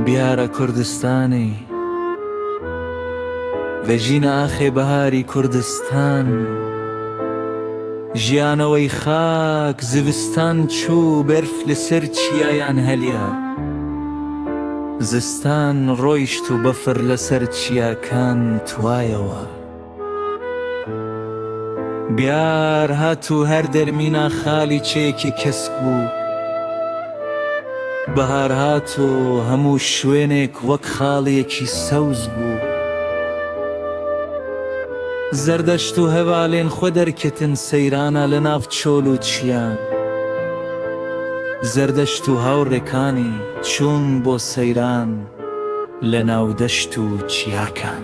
بیارە کوردستانی ڤەژینە ئاخێ بەهاری کوردستان ژیانەوەی خاک زڤستان چوو بەرف لەسەر چیایان هەلیا زستان ڕۆیشت و بەفر لەسەر چیاکان توایەوە. بیار هات و هەر دەرمینا خالیچەیەکی کەسک بوو. بەهار هات و هەموو شوێنێک وەک خاڵیەکی سەوز بوو. زەردەشت و هەڤالێن خۆ دەرکەتن سەیرانە لە ناو چۆل و چیان. زەردەشت و هاوڕێکانی چوون بۆ سەیران لە ناو دەشت و چیاکان.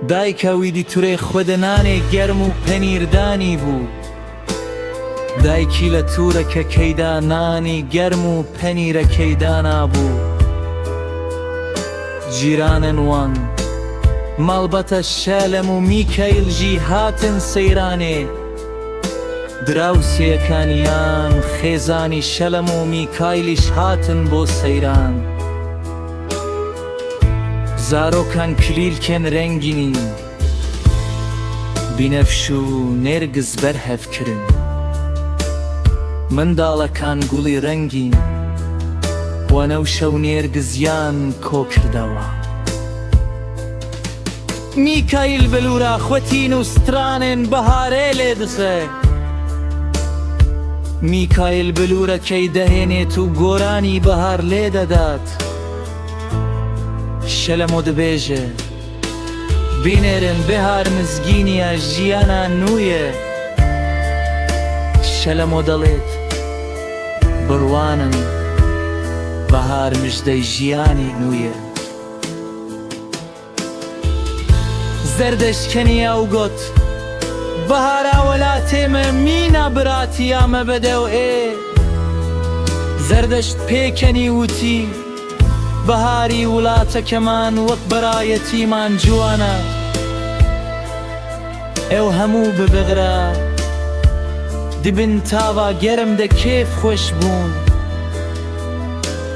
دایکە ویدی تورێ خوەدە نانێ گەرم و پەنیردانی بوو. دایکی لە تورەکەکەیدا نانی گەرم و پەنیرەکەی دانابوو. جیرانن وان ماڵبەتە شەلەم و میکایل ژی هاتن سەیرانێ. دراوسێیەکانیان خێزانی شەلەم و میکایلیش هاتن بۆ سەیران. زارۆکان کلیلکێن رەنگینی بینەفش و نێرگز بەرهەڤ کرن. منداڵەکان گوڵی رەنگین، وەنەوشە و نێرگزیان کۆکردەوە. میکایل بلورا خوەتین و سترانێن بەهارێ لێدخێ. میکایل بلورەکەی دەهێنێت و گۆرانی بەهار لێدەدات. شەلەمۆ دبێژێ، بینێرن بەهار مزگینیە ژیانا نوویە. شەلەمۆ دەڵێت، بڕوانن بەهار مژدەی ژیانی نوویە. زەردەشت کەنیا و گۆت، بەهارا وەلاتێ مە مینا براتیا مە بەدەو ئێ. زەردەشت پێکەنی وتی، بەهاری ولاتەکەمان وەک بەرایەتیمان جوانە. ئەو هەموو ببغرە دبن تاڤا گەرم دە کێف خوەش بوون.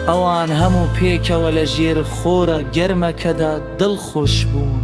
ئەوان هەموو پێکەوە لە ژێر خۆرە گەرمەکەدا دڵخۆش بوون.